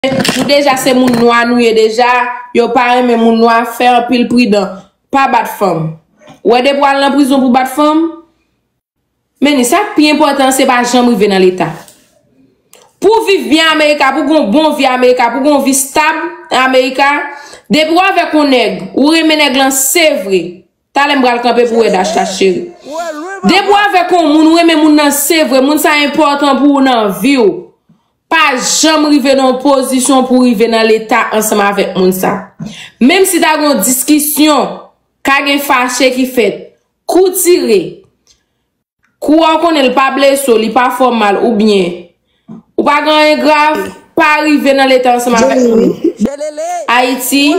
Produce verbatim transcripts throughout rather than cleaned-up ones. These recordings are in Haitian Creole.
nou deja se moun nwa nou ye deja, yo pa renmen moun nwa, fè anpil pridan, pa bat fanm. Ou wè depi w al nan prizon pou bat fanm, men ni sa k pi enpòtan se pa janm rive nan leta. Pou w viv byen Amerika, pou w gon bon vi Amerika, pou w gon vi stab Amerika, depi w avèk yon nèg, ou renmen nèg lan se vre. Talè m pral kanpe pou w wè Dash Tash cheri. Depi w avèk yon moun, ou renmen moun nan se vre, moun sa enpòtan pou ou nan vi w. Pa janm rive nan yon pozisyon pou w rive nan leta ansanm avèk moun sa. Menm si ta gen yon diskisyon, ka gen fache ki fèt. Kou tire. Kou a w konnen l pa blese w, li pa fè w mal oubyen ou pa gen anyen grav, pa rive nan leta ansanm avèk moun. Ayiti,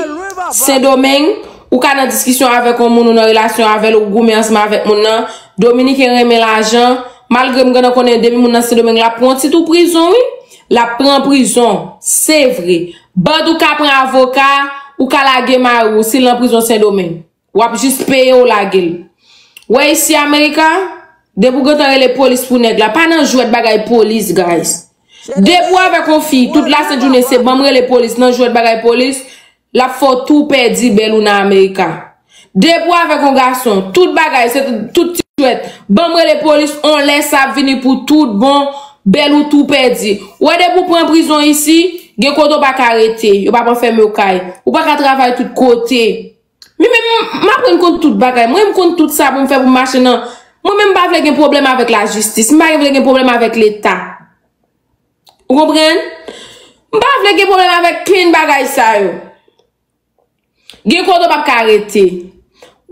Sendomeng, ou ka nan diskisyon avèk yon moun, ou nan relasyon avè l, ou goumen ansanm avèk moun nan. Dominiken renmen lajan, malgre m gentan konnen depi moun nan Sendomeng, l ap pran yon ti tou prizon, wi. L ap pran prizon, se vre. Bad ou ka pran avoka, ou ka lage mari w si l nan prizon Sendomeng. W ap jis peye w lage l. Wè isi Amerika, depi w gentan rele polis pou nèg la, pa nan jwèt bagay polis, guys. Depi w avèk yon fi, tout lasent jounen se ban m rele polis, nan jwèt bagay polis, l ap fè w tou pèdi bèl ou nan Amerika. Depi w avèk yon gason, tout bagay, se tout ti jwèt, ban m rele polis, on lè sa ap vini pou tout bon, bèl ou tou pèdi. Wè depi w pran prizon isi, gen kote w pa ka rete, yo p ap anfèmen w kay. Ou pa ka travay tout kote. Mi menm, m aprann konn tout bagay. Mwen, m konn tout sa pou m fè pou m mache nan. Mwen menm, m pa vle gen pwoblèm avèk lajistis. M pa vle gen pwoblèm avèk leta. Ou konprann? M pa vle gen pwoblèm avèk kenn bagay sa yo. Gen kote w p ap ka rete.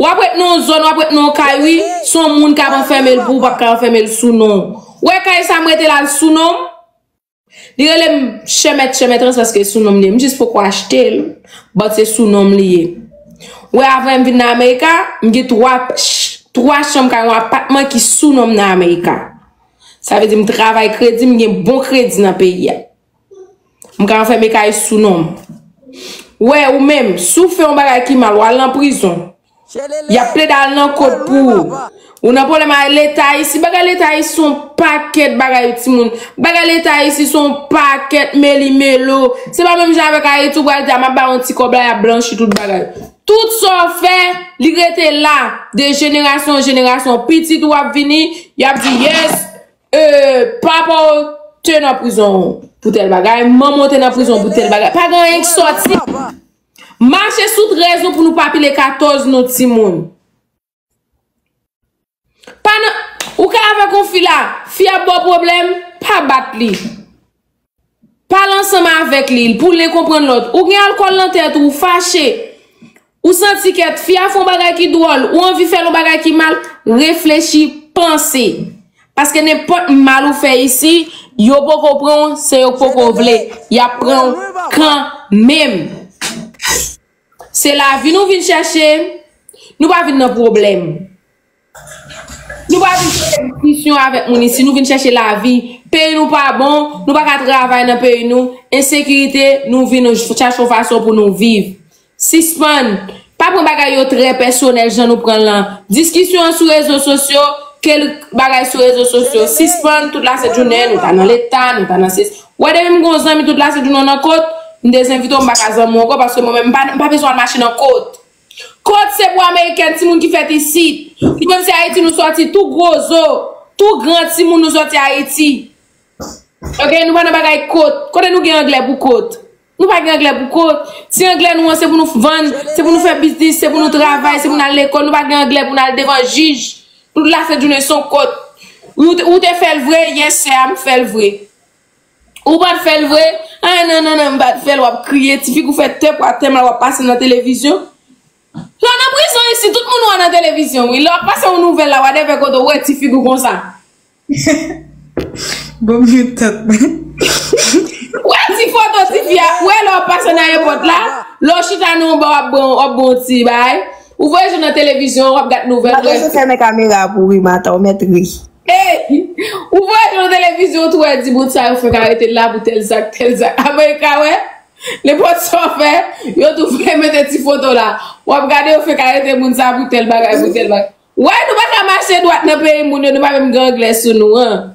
W ap ret nan yon zòn, w ap ret nan yon kay, wi. Se yon moun k ap anfèmen l pou ou, p ap ka anfèmen l sou non w. Ou wè kay sa m rete la, l sou non m? Li rele m chèmèt, chèmèt, paske sou non m li ye. M jis poko achte l, but se sou non m li ye. Ou wè, avan m vin nan Amerika, m gen twa, ch-, twa chanm kay, yon apatman ki sou non m nan Amerika. Sa vle di m travay kredi, m gen bon kredi nan peyi a. M ka anfèmen kay sou non m. Ou wè, ou menm, si w fè yon bagay ki mal, w al nan prizon. Y ap plede al nan kot pou ou. Ou nan pwoblèm ak leta isi. Bagay leta isi se yon pakèt bagay, timoun. Bagay leta isi se yon pakèt melimelo. Se pa menm jan avèk Ayiti, ou pral di, "A, m ap ba yon ti kòb la," y ap blanchi tout bagay. Tout sa w fè, li rete la. De jenerasyon an jenerasyon, pitit ou ap vini, y ap di, "Yes, e, papa w te nan prizon pou tèl bagay, manman w te nan prizon pou tèl bagay." Pa gen anyen k sòti. Mache sou trèz nou pou nou pa pile katòz nou, timoun. Pa nan, ou ka avèk yon fi la, fi ap ba w pwoblèm, pa bat li. Pale ansanm avèk li, pou l konprann lòt. Ou gen alkòl nan tèt ou, ou fache. Ou santi kèt, fi a fè yon bagay ki dwòl, ou anvi fè l yon bagay ki mal, reflechi, panse. Paske nenpòt mal ou fè isi, yo poko pran w, se yo k poko vle. Y ap pran w kanmenm. Se lavi nou vin chèche, nou pa vin nan pwoblèm. Nou pa vin chèche diskisyon avèk moun isi, nou vin chèche lavi. Peyi nou pa bon, nou pa ka travay nan peyi nou, ensekirite, nou vin nou chache yon fason pou nou viv. Sispann. Pa pran bagay yo trè pèsonèl jan nou pran l lan. Diskisyon an sou rezo sosyo, ke l bagay sou rezo sosyo. Sispann, tout lasent jounen, nou ta nan leta, nou ta nan sesi. Wè, depi m gon zanmi tout lasent jounen nan kot, m dezenvite w, m pa ka zanmi w ankò, paske mwen menm, m pa, m pa bezwen al mache nan kot. Kot se pou amerikèn, timoun ki fèt isit. Li menm se Ayiti nou sòti, tou gwo zo, tou gran timoun nou sòti Ayiti. Ok, nou pa nan bagay kot. Kote nou gen anglè pou kot? Nou pa gen anglè pou kot. Ti anglè nou an, se pou nou vann, se pou nou fè biznis, se pou nou travay, se pou nou al lekòl. Nou pa gen anglè pou nou al devan jij. Tout lasent jounen se yon kot. Ou te, ou te fè l vre, yes sir, m fè l vre. Ou pa t fè l vre? Ay, non, non, non, m pa t fè l. W ap kriye, ti figi w fè tèp, w ap tèm la, w ap pase nan televizyon. Lè w nan prizon isi, tout moun wè w nan televizyon, wi. Lè w ap pase yon nouvèl la, whatever kote w wè ti figi w konsa. Bon, m gen tèt mwen. Wè ti foto ti fi a, wè lè w ap pase nan ayewopò la, lè w chita nan yon ba, w ap bon, w ap bon ti bay. Ou voye je w nan televizyon, w ap gad nouvèl, w ap fèmen kamera pou ri, maten w mèt ri. Ey! Ou voye je w nan televizyon, ou tou wè di, "Bon, sa yo fèk arete l la pou tèl zak, tèl zak." Amerika, wè, nenpòt sa w fè, yo tou fè mete ti foto la. W ap gade, yo fèk arete moun sa pou tèl bagay, pou tèl bagay. Wè, nou pa ka mache dwat nan peyi moun yo, nou pa menm gen anglè sou nou, an.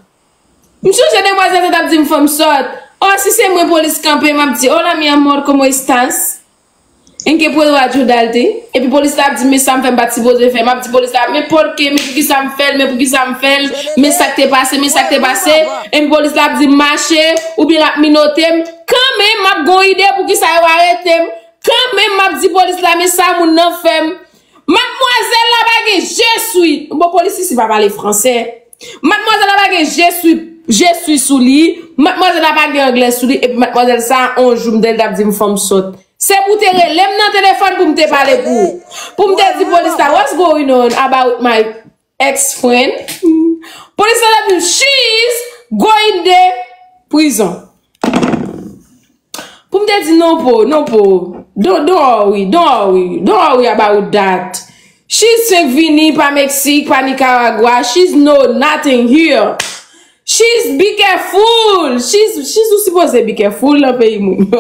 M sonje demwazèl sa t ap di m fanm sòt. Oh, si se mwen polis kanpe, m ap di, "Hola, mi amor, ¿cómo estás?" ¿En qué puedo ayudarte? Epi polis la ap di, "Men sa m fè, m pa t sipoze fè." M ap di polis la, "Men por qué, men poukisa m fè l, men poukisa m fè l, men sa k te pase, men sa k te pase." Epi polis la ap di, "Mache," oubyen l ap minote m. Kanmenm, m ap gon ide poukisa yo arete m. Kanmenm, m ap di polis la, "Men sa moun nan fè m." Madmwazèl la pa gen je suis. Bon, polis isi pa pale fransè. Madmwazèl la pa gen je suis, je suis sou li. Madmwazèl la pa gen anglè sou li. Epi madmwazèl sa, on jou, m te l t ap di m fanm sòt. Se pou te rele m nan telefòn pou m te pale pou ou. Pou m te di polis la, "What's going on about my ex-friend?" Polis la t ap di m, "She's going de prison." Pou m te di, "Non, po, non, po. Don't, don't worry, don't worry, don't worry about that. She's fenk vini pa Meksik, pa Nicaragua. She's no nothing here. She's be careful. She's, she's ou sipoze be careful nan peyi moun."